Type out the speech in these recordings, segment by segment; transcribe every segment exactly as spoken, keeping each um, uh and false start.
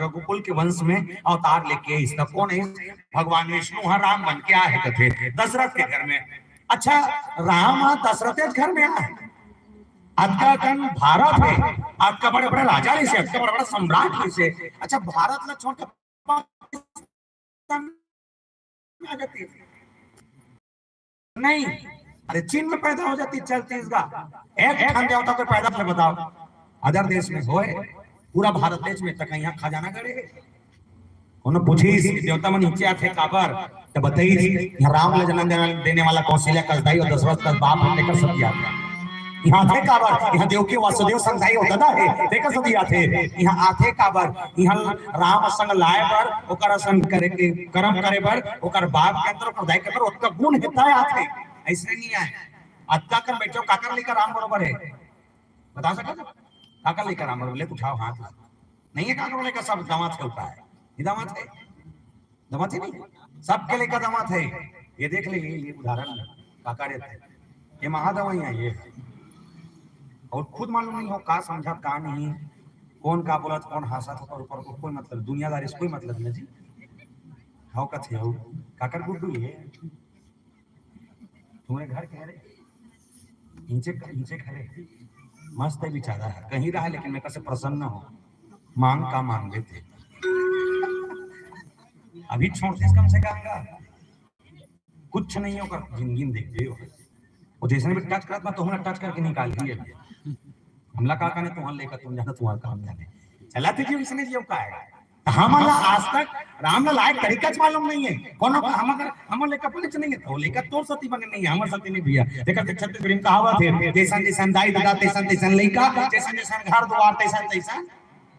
रघुकुल के वंश में अवतार लेके आइस। त कोन है? भगवान विष्णु ह राम बन के आए हे कथे दशरथ के घर में। अच्छा, राम ह दशरथ के घर में आए, अतका कन भारत है, अतका बड़े बड़े राजा रहिसे, अतका बड़े बड़े सम्राट रहिसे। अच्छा, भारत ला छोड़ के पाकिस्तान में आ जाती है। नहीं, अरे चीन में पैदा हो जाती, चलती इसका एक ठन देवता तो पैदा कर बताओ, अदर देश में होए, पूरा भारत देश में तक यहाँ खजाना गड़े है। कोनो पूछिस कि देवता मन नीचे आथे काबर, त बताइस, यहाँ राम ला जन्म देने, देने वाला कौशल्या कस दाई और दशरथ कस बाप हे, तेकर सती आथे। यहाँ आथे काबर, यहाँ देवकी वासुदेव संग दाई और ददा हे, तेकर सती आथे। यहाँ आथे काबर, यहाँ राम संग लाए बर, ओकर संग करे के, कर्म करे बर, ओकर बाप के अंदर, ओकर दाई के अंदर ओतका गुण हे, तय आथे। ऐसे नहीं आए। अतका कन बैठे हो, काकर लइका राम बरोबर है? बता सकत हो? काकर लइका राम बरोबर? ले उठाओ हाथ ला। नहीं है काकर लइका, सब दामाद के होता है। ये दामाद है? दामाद है नहीं? सबके लइका दामाद है। ये देख ले, ये, ये उदाहरण है। काकर ये है। ये महादवाई है, ये है। और खुद मालूम नहीं हो का समझत, का नहीं, कौन का बोलत, कौन हंसत, ओकर ऊपर को कोई मतलब, दुनियादारी से कोई मतलब नहीं जी। हो कथे हो, काकर गुड्डू ये? तुम्हारे घर के हरे? इंचे, इंचे घरे। मस्त है बेचारा, कहीं रहा लेकिन मेरे से प्रसन्न हो। मांग का मांग देते। अभी छोड़ दे कम से कम का। कुछ नहीं होगा, जिंदगी में देख लियो। वो जैसे भी टच करत ना, तो हूँ टच करके निकाल दिए। हमला का कहने, तुम्हारा लेकर तुम जाना, तुम्हारा काम जाने। चला थे जी, इसने जी का है। तो हमला आज तक राम ला लायक तरीका च मालूम नहीं है। कोनो का हम अगर, हम लेकर पुलिस नहीं है, तो लेकर तोर सती बने नहीं है, हमर सती नहीं भैया। देखा थे छत्तीसगढ़ी में कहावत है, "जैसन जैसन दाई ददा, तैसन तैसन लइका, जैसन जैसन घर दुआर, तैसन तैसन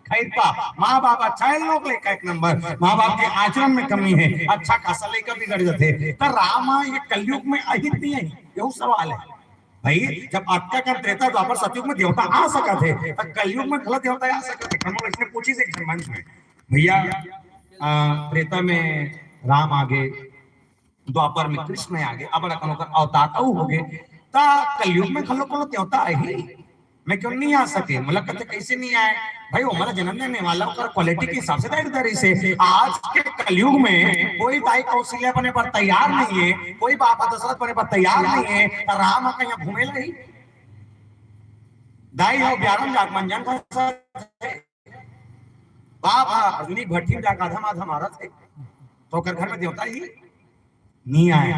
खैरपा।" माँ बाप अच्छा है लोग, लइका एक नंबर, माँ बाप के आचरण में कमी है, अच्छा खासा लइका बिगड़ जाते। तो राम ये कलयुग में अहित नहीं है, यहू सवाल है। भाई, जब अतका कन त्रेता द्वापर सतयुग में देवता आ सकत हे, त कलयुग में घलो देवता आ सकत हे। कोनो इसने पूछिस एक झन मंच में, "भैया, आ, त्रेता में राम आगे, द्वापर में कृष्ण आगे, अब अकन ओकर अवतार अउ होगे, त कलयुग में घलो कोनो देवता आही? मैं क्यों नहीं आ सके?" मतलब कहते, "कैसे नहीं आए?" भाई, वो हमारा जन्म देने वाला, ओकर क्वालिटी के हिसाब से दाई ददा रहिसे। आज के कलयुग में कोई दाई कौशल्या बने पर तैयार नहीं है, कोई बाप दशरथ बने पर तैयार नहीं है, तो राम कहीं घूमे नहीं। दाई हो ब्यारम जात मन जन फंसा, बाप हा अर्जुनी भट्टी में जाकर आधा माथा मारत है, तो ओकर घर में देवता ही नहीं आए।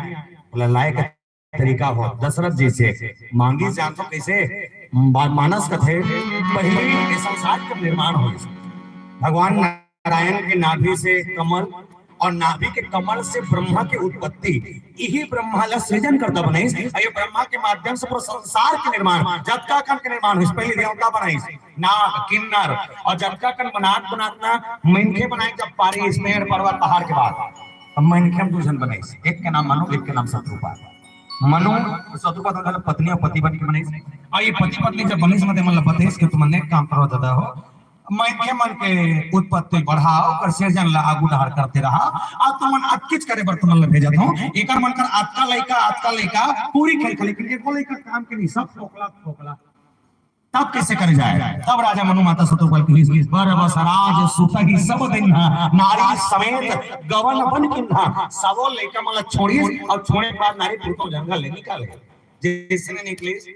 बोला, लायक तरीका हो, दशरथ जी से मांगी जान तो कैसे? मा-, मानस कथे, पहली ये संसार के निर्माण हो, भगवान नारायण के नाभि से कमल और नाभि के कमल से ब्रह्मा की उत्पत्ति, यही ब्रह्मा ला सृजन करता बनाइस, और ये ब्रह्मा के माध्यम से पूरा संसार के निर्माण, जतका कन के निर्माण होइस, पहली देवता बनाइस, नाग, किन्नर, और जतका कन बनात बनात ना मनखे बनाए, जब पारे इस पेड़ पर्वत पहाड़ के बाद, अब मनखे हम दू झन बनाइस, एक के नाम मनु, एक के नाम शत्रुपा। मनु शत्रुपा दोनों पत्नी और पति बन के बनाइस, और ये पति पत्नी जब बनिस, मते मन ला बताइस कि तुमन एक काम करो दादा हो, मनखे मन के उत्पत्ति बढ़ाओ, कर सिरजन ला आगू डहर करते रहा। अब तुमन अतकिच करे बर तुमन ला भेजत हूँ। एकर मन कर अतका लइका, अतका लइका, पूरी खेल खेले, लेकिन एको लइका काम के नहीं, सब फोकला, फोकला। तब कैसे करे जाए? तब राजा मनु माता शत्रुपा ल कहिस, "बर बस राज सुतहि सब दिन, नारी समेत गवन बन किन्हा।" सबो लइका मन ला छोड़िस और छोड़े के बाद नारी पुरतों जंगल ले निकल गे। जैसे ने निकलिस,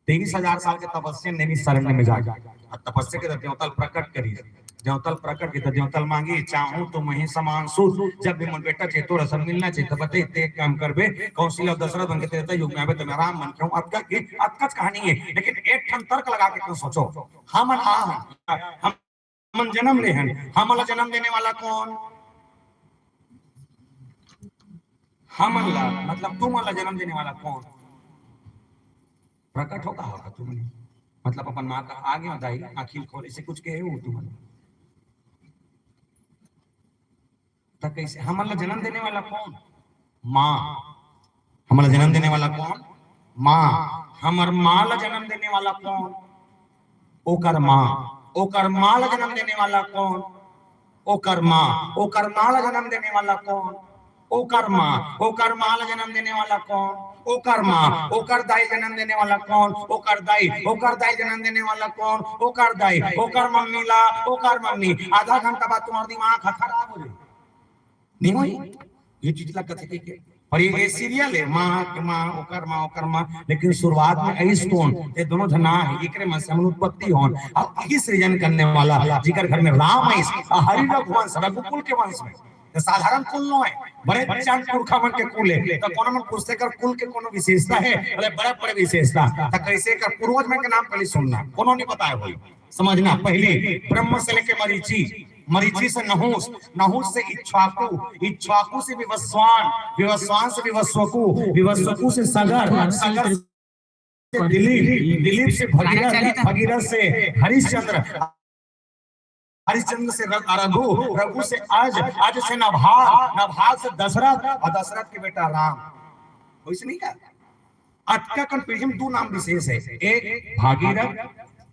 तेईस हजार साल के तपस्या नैमिषारण्य में जाके, और तपस्या के देवता ल प्रकट करिस। देवता ल प्रकट के देवता ल मांगी, "चाहूं तो मही समान सूत, जब भी मोर बेटा चाहिए, तोर असन मिलना चाहिए।" तो बताइए, ते एक काम करबे, कौशल्या दशरथ बन के त्रेता युग में आबे, तो मैं राम बन के हूँ। अतका की, अतका कहानी है, लेकिन एक ठन तर्क लगा के क्यों सोचो, हमन आ, हमन जन्म ले हन, हमन ला जन्म देने वाला कौन? हमन ला, मतलब तुमन ला जन्म देने वाला कौन? प्रकट होगा, होगा तुमन, मतलब अपन माँ का आगे दाई, आँखी खोल, इसे कुछ कहे हो तुमन? त कैसे हमन ला जन्म देने वाला कौन? माँ। हमन ला जन्म देने वाला कौन? माँ। हमर माँ ला जन्म देने वाला कौन? ओकर माँ। ओकर माँ ला जन्म देने वाला कौन? ओकर माँ। ओकर माँ ला जन्म देने वाला कौन? ओकर माँ, ओकर माँ ला जन्म देने वाला कौन? ओकर माँ, ओकर दाई जन्म देने वाला कौन? ओकर दाई, ओकर दाई जन्म देने वाला कौन? ओकर दाई, ओकर मम्मी ला, ओकर मम्मी। आधा घंटा बाद तुम्हार दिमाग ह खराब हो जाए, नहीं होई? ये चीज ला कथे के, के। पर ये, ये सीरियल है, माँ के माँ, ओकर माँ, ओकर माँ, लेकिन शुरुआत में आइस कौन? ये दोनों जना है, एकरे मन से हमन उत्पत्ति होन। अब यही सृजन करने वाला, जिकर घर में राम आइस, हरि रघुवंश, रघुकुल के वंश में, तो साधारण कुल नो है, बड़े चंद पुरखा मन के कुल है। तो कोनो मन पूछथे कर कुल के कोनो विशेषता है? बोले, बड़े बड़े विशेषता। तो कैसे कर? पूर्वज मन के नाम पहले सुनना, कोनो नहीं पता है भाई, समझना। पहली ब्रह्म से लेके मरीचि, मरीचि से नहुस, नहुस से इक्ष्वाकु, इक्ष्वाकु से विवस्वान, विवस्वान से विवस्वकु, विवस्वकु से सगर, सगर से दिलीप, दिलीप से भगीरथ, भगीरथ से हरिश्चंद्र, हरिश्चंद्र से रघु, रघु से अज, अज से नभाग, नभाग से दशरथ और दशरथ के बेटा राम। वैसे नहीं क्या? अतका कन पीढ़ी में दू नाम विशेष है, एक भागीरथ,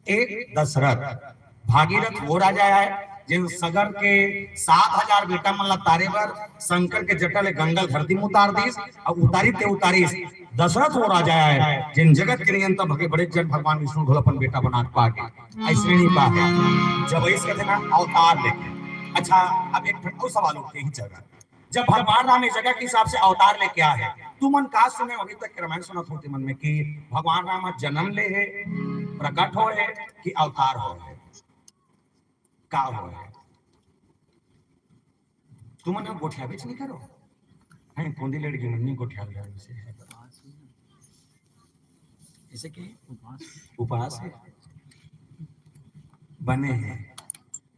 एक दशरथ। भागीरथ वो राजा है, जिन सगर के सात हजार बेटा मन ला तारे बर शंकर के जटा ले गंगा धरती में उतार दीस, और उतारी ते उतारीस। दशरथ वो राजा है, जिन जगत के नियंता भगे बड़े जन भगवान विष्णु घलो अपन बेटा बना के पागे। ऐसने नहीं पागे। जब ऐस कहते ना, अवतार लेके। अच्छा, अब एक ठन अउ सवाल उठथे ही जगह, जब भगवान राम इस जगह के हिसाब से अवतार लेके आए हैं, तुमन का सुने अभी तक के रामायण सुनत होते मन में कि भगवान राम ह जन्म ले है, प्रकट हो है कि अवतार हो है? का हो है? तुमन गोठियाबेच नहीं करो। हैं, कोंदी लड़की मन नहीं गोठियाल रहे से। इसे के उपास है, बने हैं।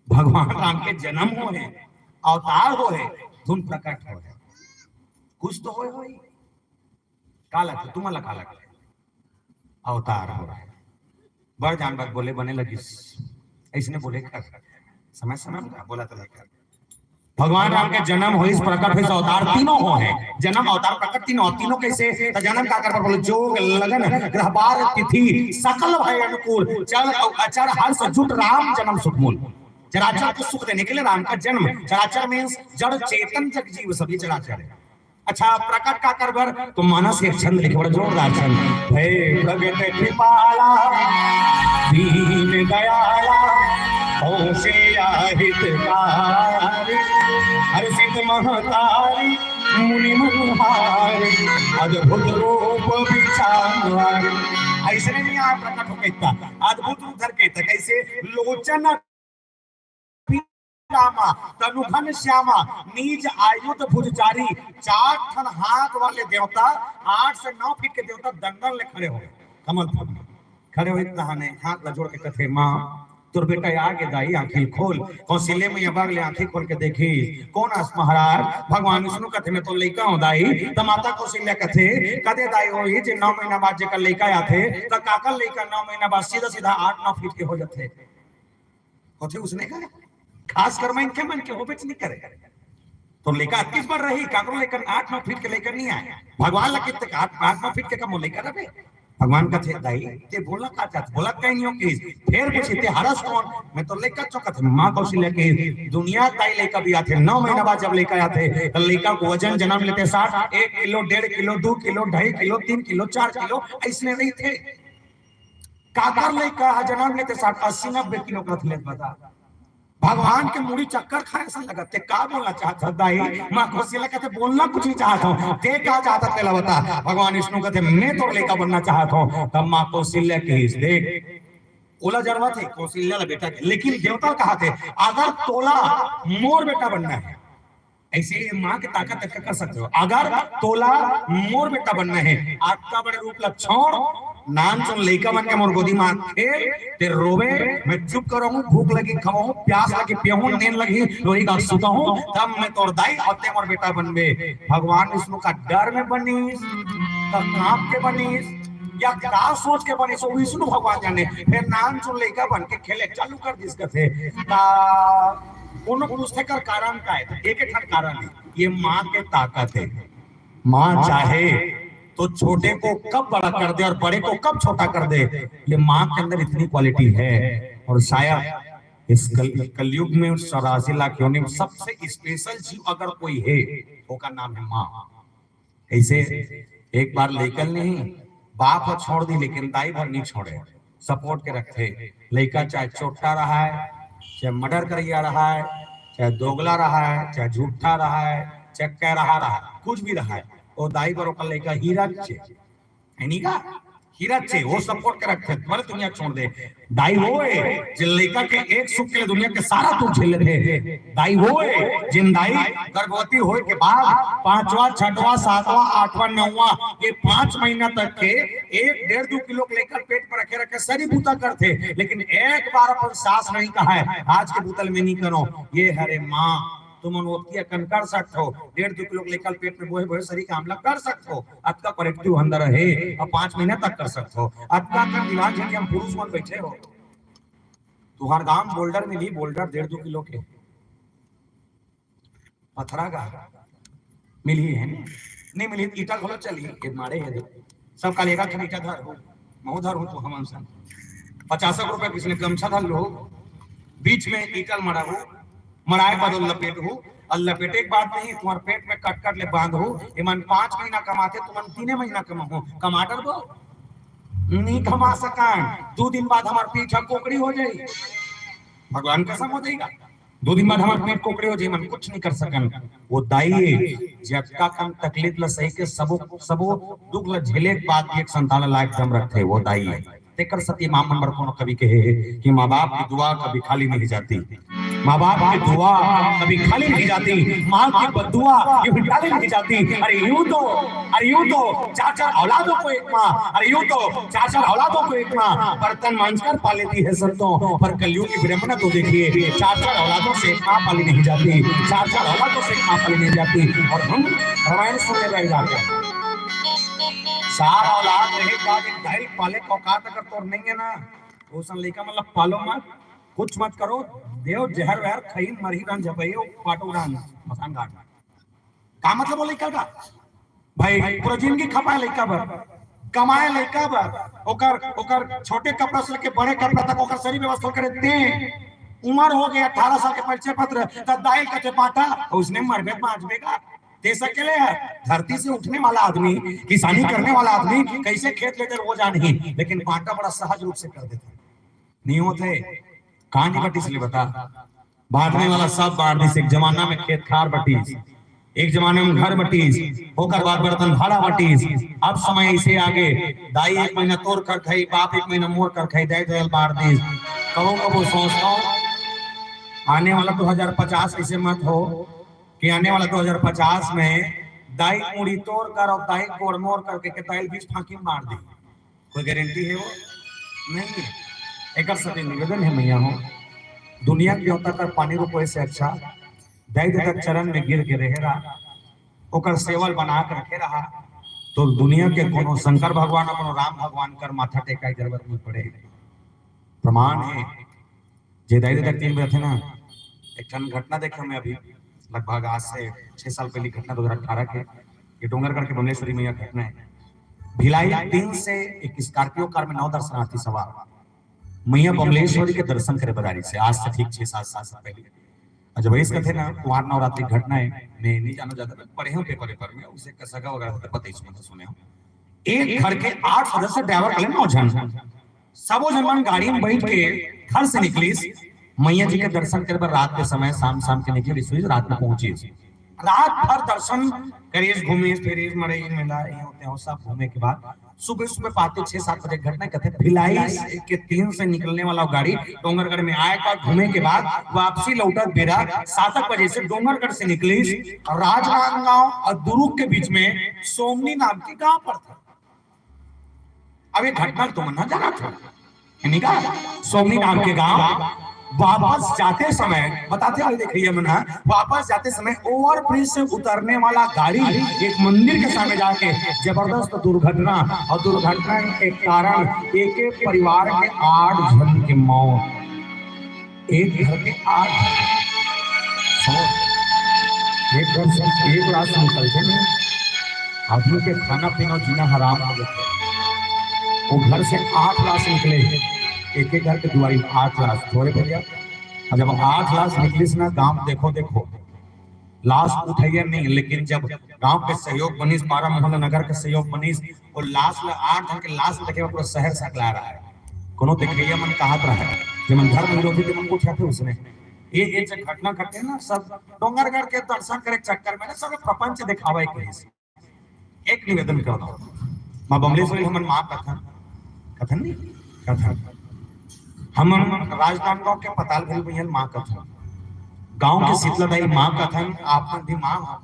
भगवान राम के जन्म हो है, अवतार हो है, धुन प्रकट हो है, कुछ तो होय होई। का लगथे तुमन ला, का लगथे? अवतार हो है। बड़ जान बात बोले बने लगिस, ऐसने बोले कर, समय समय में बोला तो नहीं कर। भगवान राम के जन्म होइस, प्रकट होइस, अवतार तीनों हो है। जन्म, अवतार, प्रकट तीनों। तीनों कैसे? तो जन्म का कर बोले, जोग, लगन, ग्रहबार, तिथि, सकल भय अनुकूल, चर अउ अचर, हर्ष जुट, राम जन्म सुख मूल। चराचर को सुख देने के लिए राम का जन्म। चराचर मीन्स जड़ चेतन जग जीव सभी चराचर है। अच्छा, प्रकट का कर बर तो मानस एक छंद लिखे, बड़ा जोरदार छंद। भय प्रगट कृपाला, दीन दयाला, कौशल्या हितकारी, हर्षित महतारी, मुनि मनोहारी, अद्भुत रूप विचारी। ऐसने नहीं यहाँ प्रकट हो कहता, अद्भुत रूप धर कहता। कैसे? लोचन रामा, तनुघन श्यामा, निज आयुध भुजचारी। चार ठन हाथ वाले देवता, आठ से नौ फीट के देवता दंडन ले खड़े हो, कमल फूल में खड़े हो। तहाने हाथ ला जोड़ के कथे, माँ, तोर बेटा आगे दाई, आँखी खोल। कौशल्या मैया बाग ले आँखी खोल के देखी, कौन आस महाराज? भगवान विष्णु कथे, मैं तो लइका हूँ दाई। त माता कौशल्या कथे, कदे दाई होही जे नौ महीना बाद जेकर लइका आथे, त काकर लइका नौ महीना बाद सीधा सीधा आठ नौ फीट के हो जाथे? होथे उसने का, खास कर मनखे मन के होबेच नहीं करे। तो लइका अतकिस बड़ रही, काकरो लइका आठ नौ फीट के लइका नहीं आए। भगवान ला कितने का आठ, आठ नौ फीट के कम लइका रहे। भगवान कथे, दाई, ते बोला का चाहत? बोला कहीं नहीं हो कि फिर पूछी, ते हरस कौन? मैं तो लइका चौकत है। माँ कौशल्या के दुनिया दाई लइका भी आथे, नौ महीना बाद जब लइका आथे, तो लइका को वजन जन्म लेते साथ एक किलो, डेढ़ किलो, दो किलो, ढाई किलो, तीन किलो, चार किलो, ऐसने नहीं थे। काकर लइका ह जन्म लेते साठ, अस्सी नब्बे किलो कथले बता। भगवान के मुड़ी चक्कर खाए से लगत। ते का बोलना चाहत ह दाई? माँ कौशल्या कहते, बोलना कुछ नहीं चाहत हूँ। ते का चाहत ह तेला बता। भगवान विष्णु कहते, मैं तोर लइका बनना चाहत हूँ। तब माँ कौशल्या कहिस, देख, ओला जरूरत है कौशल्या ला बेटा के, लेकिन देवता कहा थे, अगर तोला मोर बेटा बनना है, ऐसे ये माँ के ताकत तक कर सकते हो। अगर तोला मोर बेटा बनना है, अतका बड़े रूप ला छोड़, नान चुन लइका बन के मोर गोदी में खेल, ते रोवे, मैं चुप करहूँ, भूख लगी खवाहूँ, प्यास लगी पियहूँ, नींद लगी लोही का सुतहूँ, तब मैं तोर दाई और ते मोर बेटा बनबे। भगवान विष्णु का डर में बनिस, का कांप के बनिस, या का सोच के बनिस, वो विष्णु भगवान जाने। फिर नान चुन लइका बन के खेले चालू कर दिस कथे। ता कोनो पूछथे कर कारण का है? तो एक एक ठन कारण है, ये माँ के ताकत है। माँ चाहे तो छोटे को कब बड़ा कर दे और बड़े को कब छोटा कर दे, ये माँ के अंदर इतनी क्वालिटी है। और शायद इस कल, कलयुग में चौरासी लाख योनि में सबसे स्पेशल जीव अगर कोई है, ओकर नाम है माँ। ऐसे एक बार लइका नहीं, बाप ह छोड़ दी, लेकिन दाई भर नहीं छोड़े, सपोर्ट के रखथे। लइका चाहे चोट्टा रहा है, चाहे मर्डर करिया रहा है, चाहे दोगला रहा है, चाहे झूठा रहा है, चाहे कह रहा रहा है, कुछ भी रहा है, वो दाई भर ओकर लइका हीरा चे, है नहीं का? हीरा चे, वो सपोर्ट के रखथे, भले दुनिया छोड़ दे। दाई वो है, जिन लइका के एक सुख के लिए दुनिया के सारा दुख झेल लेथे। दाई वो है, जिन दाई गर्भवती होए के बाद पांचवा, छठवा, सातवां, आठवां, नौवां, ये पांच महीना तक के एक डेढ़ दो किलो के लइका पेट पर रखे रखे सरी बूता करथे, लेकिन एक बार अपन सास नहीं कहा है, आज के बूता ल मैं नहीं करो। ये हरे माँ, तुमन ओतकी अकन कर सकथो, डेढ़ दो किलो के लइका ल पेट में बोहे बोहे सरी काम ला कर सकथो, अतका करेक्टिव अंदर है, अब पांच महीना तक कर सकथो। अतका अकन दिमाग है कि हम पुरुष मन बैठे हो, तुहार गांव बोल्डर मिली, बोल्डर डेढ़ दो किलो के, पथरा का मिली है नहीं, नहीं मिली, ईटा घलो चली, ये मारे है दे। सब काल एक ठन ईटा धर हो, महू धर हो तो हमन संग। पचास रुपया किसने गमछा धर लो, बीच में ईटा मड़ा हो, मड़ाए बाद लपेट हो, और लपेटे के बाद नहीं, तुम्हार पेट में कट कट ले बांध हो, ये मन पांच महीना कमाथे, तुमन तीने महीना कमा हो, कमा डरबो? नहीं कमा सकन, दो दिन बाद हमार पीठ ह कोकड़ी हो जाई। भगवान कसम हो जाएगा, दो दिन बाद हमार पीठ कोकड़ी हो जाई, मन कुछ नहीं कर सकन। वो दाई है, जे अतका कन तकलीफ ला सही के सबो, सबो दुख ला झेले के बाद भी एक संतान ला लायक दम रखथे, वो दाई है। तेकर सेती माँ मन बर कोनो कवि कहे हे कि माँ बाप की दुआ कभी खाली नहीं जाती, माँ बाप की दुआ कभी खाली नहीं जाती, माँ की बद्दुआ कभी टाली नहीं जाती। अरे यूं तो, अरे यूं तो चार चार औलादों को एक माँ, अरे यूं तो चार चार औलादों को एक माँ बर्तन मांजकर पाल लेती है संतों, पर कलयुग की विडंबना तो देखिए, चार चार औलादों से एक माँ पाली नहीं जाती, चार चार औलादों से एक माँ पाली नहीं जाती। और हम रामायण सुनने बैठ जाते हैं। चार औलाद रहे, बाद एक दाई पाले का औकात अगर तोर नहीं है ना, तो उसन लइका मतलब पालो मत, कुछ मत करो, देव जहर वहर खईन मरही रहन झपई, पाटो रहन मसान घाट। का मतलब वो लइका का? भाई, पूरा जिंदगी खपाए लइका बर, कमाए लइका बर, ओकर, ओकर छोटे कपड़ा से लेके बड़े कपड़ा तक ओकर सरी व्यवस्था करे दे। उम्र हो गया अठारह साल के परिचय पत्र, त दाई कथे पाटा, उसने मरबे बांचबे का? दे सकेले है। धरती से उठने वाला आदमी, किसानी करने वाला आदमी कैसे खेत लेते वो जान ही, लेकिन बांटा बड़ा सहज रूप से कर देते। नहीं होते, कहां की बटिस ले बता? बांटने वाला सब बांट दिस। एक जमाना में खेत खार बटिस, एक जमाना में घर बटिस, ओकर बाद बर्तन भाड़ा बटिस। अब समय इसे आगे, दाई एक महीना तोर कर खाई, बाप एक महीना मोर कर खाई, दाई दयाल बांट दिस। कबो कबो सोचता हूँ, आने वाला दो हज़ार पचास ऐसे मत हो कि आने वाला दो हज़ार पचास में दाई मुड़ी तोर कर और दाई गोड़ मोर करके के दाई बीच फांकी मार दी। कोई गारंटी है वो? नहीं है। एकर सभी निवेदन है मैया हो, दुनिया के देवता कर पानी रोपे से अच्छा दाई ददा चरण में गिर के रहे रहा, ओकर सेवल बना के रखे रहा, तो दुनिया के कोनो शंकर भगवान और कोनो राम भगवान कर माथा टेकाए जरूरत नहीं पड़े। प्रमाण है, जे दाई ददा तीन बजे थे ना, एक ठन घटना देखे मैं अभी, लगभग आज से छह साल पहले घटना दो हज़ार अठारह के, ये डोंगरगढ़ के बमलेश्वरी मैया घटना है। भिलाई तीन से एक स्कॉर्पियो कार में नौ दर्शनार्थी सवार मैया बमलेश्वरी के दर्शन करे बदारी से, आज से ठीक छह सात साल से पहले। और जब ऐसे कथे ना, कुमार नवरात्रि घटना है, मैं नहीं जाना ज्यादा, मैं पढ़े हूँ पेपर वेपर में, उसे कसगा वगैरह होता पता ही सुनता सुने हूँ। एक घर के आठ सदस्य, ड्राइवर कले नौ जन, सबो जन मन गाड़ी में बैठ के घर से निकलिस। मैया जी के दर्शन करे बर रात के समय, शाम शाम के निकलिस, रात में पहुंचिस। रात भर दर्शन करिस, घूमिस फिरिस, मड़ई मेला ये होते हो सब घूमे के बाद सुबह सुबह पाते छह सात बजे घटना कथे, भिलाई के तीन से निकलने वाला गाड़ी डोंगरगढ़ में आए का घूमे के बाद वापसी लौटत बेरा सात बजे से डोंगरगढ़ से निकलिस, राजनांदगांव और दुरुग के बीच में सोमनी नाम के गांव पर था। अब ये घटना तुम ना जाना था, यानी का सोमनी नाम के गांव वापस जाते समय बताते हुए देखिए मना, वापस जाते समय ओवर ब्रिज से उतरने वाला गाड़ी एक मंदिर के सामने जाके जबरदस्त दुर्घटना, और दुर्घटना के कारण एक एक परिवार के आठ जन के मौत। एक घर के आठ, समझ? एक घर से एक लाश निकल के नहीं, आदमी के खाना पीना जीना हराम हो गया। वो घर से आठ लाश निकले, एक एक घर के दुआरी में आठ लाश। थोड़े भैया, जब आठ लाश निकलिस ना गांव, देखो देखो, लाश उठइया नहीं, लेकिन जब गांव के सहयोग बनिस, पारा मोहल्ला नगर के सहयोग बनिस, वो लाश ला, आठ झन के लाश ला देखे बर पूरा शहर सकला रहा है। कोनो देखइया मन कहत रहा है, जेमन धर्म विरोधी, तेमन कुछ कहते उसने। ये ये जो घटना घटे ना, सब डोंगरगढ़ के दर्शन करे चक्कर में ना, सब प्रपंच दिखावे के लिए। एक निवेदन करत हंव, माँ बमलेश्वरी हमन माँ कथन, कथन नहीं, कथन। हमन राजनांदगांव के पताल भैरव भैया माँ कथन, गांव के शीतला दाई माँ कथन, आप मन भी माँ हो।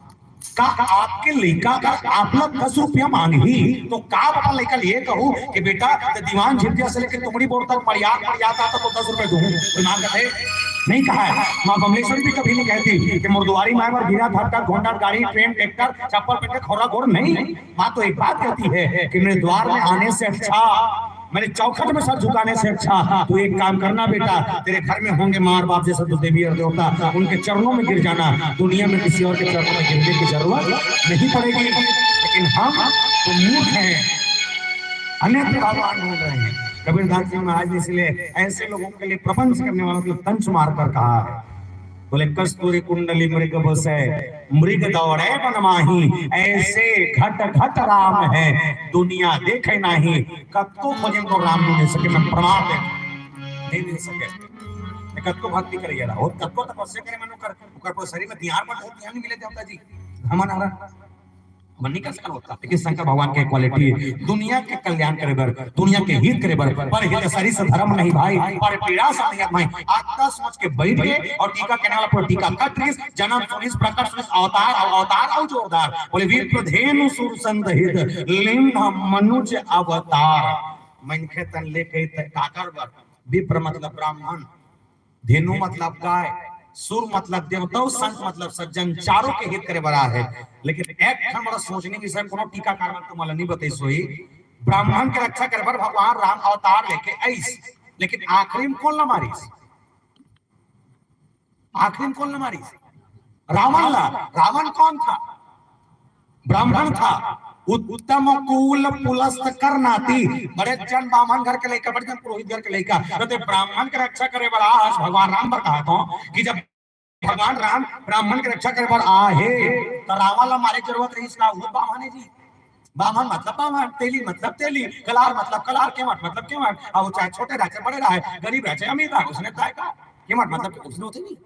का आपके लइका अगर आप ला दस रुपया मांगही, तो का आप अपन लइका ले कहू कि बेटा, ते दीवान झिटिया से लेके तुमड़ी बोर तक मरियात मरियात आता तो दस रुपया दूं? कोई माँ कथे? नहीं कहा है। माँ बमलेश्वरी भी कभी नहीं कहती कि मुर्दुवारी माय बर गिरा धर का घोंडा गाड़ी, ट्रेन, ट्रैक्टर, चप्पल पहन के खौरा गोर नहीं। माँ तो एक बात कहती है कि मेरे द्वार में आने से अच्छा, मेरे चौखट में सर झुकाने से अच्छा, तू एक काम करना बेटा, तेरे घर में होंगे माँ और बाप जैसे तो देवी और देवता, उनके चरणों में गिर जाना, दुनिया में किसी और के चरणों में गिरने की जरूरत नहीं पड़ेगी। लेकिन हम तो मूर्ख हैं, अन्यत्र भगवान ढूंढ रहे हैं। कबीरदास जी महाराज ने इसलिए ऐसे लोगों के लिए प्रपंच करने वालों को तंच मार कर कहा है, बोले, "कस्तूरी कुंडली मृग बसे, मृग दौड़े बन माही, ऐसे घट घट राम है, दुनिया देखे नाही।" कतको खोजेन तो राम नहीं मिल सके, मैं प्रमाण दे, नहीं मिल सके। मैं कतको भक्ति करे गेला, और कतको तपस्या करे, मैंने कर, ओकर पर शरीर में दियार पर बहुत ध्यान मिले देवता जी, हमन हरा, हमन नहीं कर सकन होता। लेकिन शंकर भगवान के क्वालिटी दुनिया के कल्याण करे बर, दुनिया के हित करे बर, "पर हित सरिस धर्म नहीं भाई, पर पीड़ा सम नहीं भाई।" आत्मा सोच के बैठ गए और टीका कहने वाला पूरा टीका कट रही, जन्म सुनिस, प्रकट सुनिस, अवतार, अव-, अवतार अउ जोरदार। बोले, "विप्र धेनु सुर संत हित, लिंग मनुज अवतार।" मनखे तन लेके त-, काकर बर? विप्र मतलब ब्राह्मण, धेनु मतलब गाय, सुर मतलब देवता, संत मतलब सज्जन, चारों के हित करे बर आए हे। लेकिन एक ठन बड़ा सोचने विषय, कोनो टीकाकार मन तुमन ला नहीं बतइस होही, ब्राह्मण के रक्षा करे बर भगवान राम अवतार लेके आइस, लेकिन आखिरी में कोन ला मारिस? आखिरी में कोन ला मारिस? रावण ला। रावण कौन था? ब्राह्मण था। उत्तम कुल पुलस्त कर नाती, बड़े जन ब्राह्मण घर के लइका, बड़े जन पुरोहित घर के लइका, तो ते ब्राह्मण के रक्षा करे बर आज भगवान राम बर कहा था कि जब भगवान राम ब्राह्मण के रक्षा करे बर आए हे, तो रावण ला मारे के जरूरत रहिस का? वो ब्राह्मण है जी। ब्राह्मण मतलब ब्राह्मण, तेली मतलब तेली, कलार मतलब कलार, केवट मतलब केवट। अब वो चाहे छोटे रहे, चाहे बड़े रहे, गरीब रहे, चाहे अमीर रहे, उसने तय का केवट मतलब उसने होते नहीं।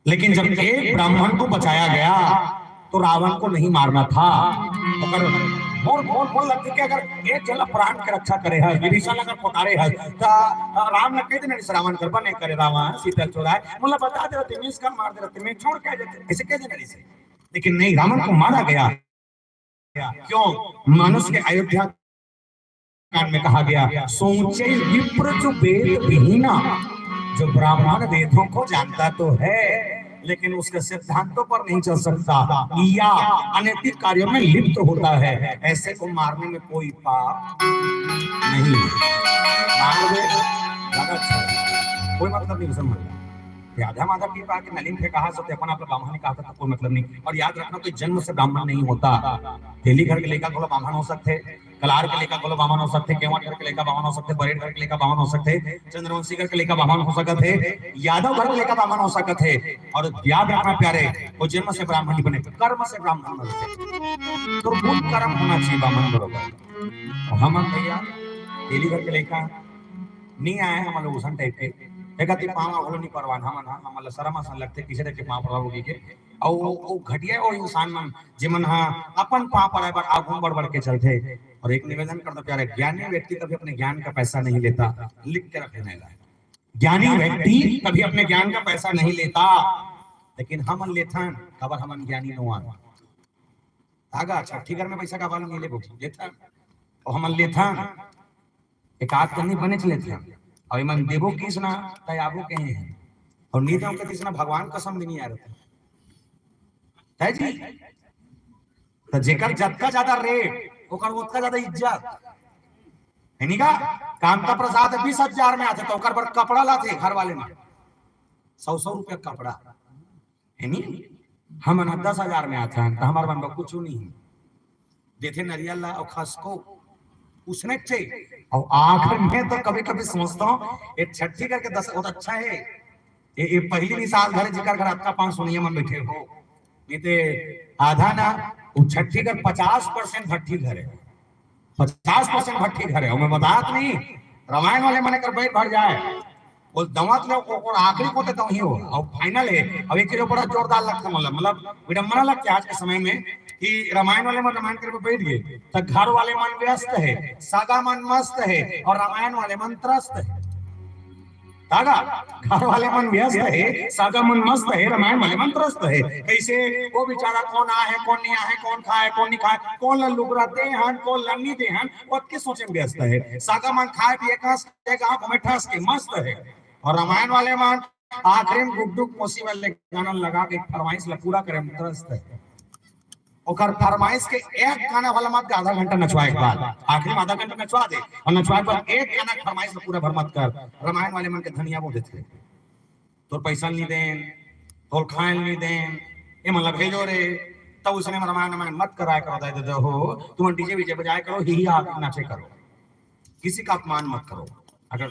लेकिन जब एक ब्राह्मण को बचाया गया, तो रावण को नहीं मारना था। अगर मोर, मोर, मोर लगथे कि अगर एक झन ला प्राण के रक्षा करे हे, विभीषण ला अगर पुकारे हे, त राम ने कह देना, "इस रावण कर बने करे रावण, सीता चोराए, मोला बता दे रहते, मैं इसका मार दे रहते, मैं छोड़ के आ जाते," ऐसे कह देना इसे। लेकिन नहीं, रावण को मारा गया। क्यों? मनुष्य के अयोध्या कांड में कहा गया, "सोचे विप्र जो वेद विहीना", जो ब्राह्मण वेदों को जानता तो है, लेकिन उसके सिद्धांतों पर नहीं चल सकता, या अनैतिक कार्यों में लिप्त होता है, ऐसे को मारने में कोई पाप नहीं है। मार दे, ज्यादा अच्छा है। कोई मतलब नहीं, समझ लो। आधा माधा पी पा के नलीन फेंका हाथ सोते अपन आप ब्राह्मण कहा था, तो कोई मतलब नहीं। और याद रखना, कोई जन्म से ब्राह्मण नहीं होता। तेली घर के लइका घलो ब्राह्मण हो सकथे, कलार के लइका घलो ब्राह्मण हो सकथे, केवट घर के लइका ब्राह्मण हो सकथे, बरेठ घर के लइका ब्राह्मण हो सकथे, चंद्रवंशी घर के लइका ब्राह्मण हो सकत हे, यादव घर के लइका ब्राह्मण हो सकत हे। और याद रखना प्यारे, वो जन्म से ब्राह्मण नहीं बने, कर्म से ब्राह्मण बनथे। तो गुण कर्म होना चाहिए ब्राह्मण बरोबर। और हमन भैया तेली घर के लइका नहीं आए, हमन लोग उसन टाइप के, देखा ती पाँव घलो नहीं परवान हमन, हाँ, हमन ला शरम असन लगथे, किसे टाइप के पाँव परवा होगी के। और वो, वो घटिया वो इंसान मन, जेमन हा अपन पाँव पड़ाए बर आगू बढ़ बढ़ के चलथे। और एक निवेदन करता प्यारे, ज्ञानी व्यक्ति कभी अपने ज्ञान का पैसा नहीं लेता, लिख के रख लेना है। ज्ञानी व्यक्ति कभी अपने ज्ञान का पैसा नहीं लेता, लेकिन हमन लेथन, काबर हमन ज्ञानी नोहन। आगा छठी घर में पैसा का बाल नहीं लेबो, लेथन। और हमन लेथन, एक आध कन्नी बनेच लेथन। और इमन देबो किस ना, तय आबो कहे हैं। और नहीं देबो किस ना, भगवान कसम भी नहीं आ रहा। है जी? तो जेकर जतका ज्यादा रेट, ओकर ओतका ज्यादा इज्जत। है नी का? कांता प्रसाद बीस हजार में आथे, तो ओकर बर कपड़ा लाथे घर वाले में। सौ सौ रुपया कपड़ा। है नी? हमन ह दस हजार में आथन, तो हमार मन बर कुछ नहीं। देथे नरियल ला और खसको, उसने चाहिए। और आखिर में तो कभी-कभी सोचता हूँ, ये छठी करके दस बहुत अच्छा है। ये, ये पहली मिसाल घर, जेकर घर अतका पांच सुनइया मन बैठे हो, नहीं ते आधा ना, वो छट्ठी घर पचास परसेंट भट्ठी घर है, पचास परसेंट भट्ठी घर है। और मैं बतात नहीं, रामायण वाले मन कर बैठ भर जाए, वो दंवत ले, वो, वो आखिरी को तो दंवही हो, और फाइनल है। अब एक किलो बड़ा जोरदार लगता, मतलब, मतलब विडम्बना लगता है आज के समय में कि रामायण वाले मन रामायण करके बैठ गए, तो घर वाले मन व्यस्त है, सगा मन मस्त है, और रामायण वाले मन त्रस्त है। दादा, घर वाले मन व्यस्त है, सगा मन मस्त है, रामायण वाले मन त्रस्त है। कैसे? वो बेचारा कोन आए हे, कोन नहीं आए हे, कोन खाए, कोन नहीं खाए, कोन ला लुगरा दे हन, कोन ला नहीं दे हन, वो के सोचे में व्यस्त है। सगा मन खाए पिए कस के, गाँव घूमे ठस के मस्त है, और रामायण वाले मन आखिरी में गुड्डू कोसी वाले गाना लगा के फरमाइश ला पूरा करे में त्रस्त है। ओकर फरमाइश के एक गाना वाला मत गा, आधा घंटा नचवाए के बाद, आखिरी में आधा घंटा नचवा दे, और नचवाए के बाद एक गाना के फरमाइश ला पूरा भर मत कर। रामायण वाले मन के धनिया बोल देते, तोर पैसा नहीं देन, तोर खाए नहीं देन, ये मतलब भेजो रे। तब उसने रामायण रामायण मत कराए करो, दाई ददा हो, तुम डीजे वीजे बजाए करो, ही ही आप नाचे करो, किसी का अपमान मत करो। अगर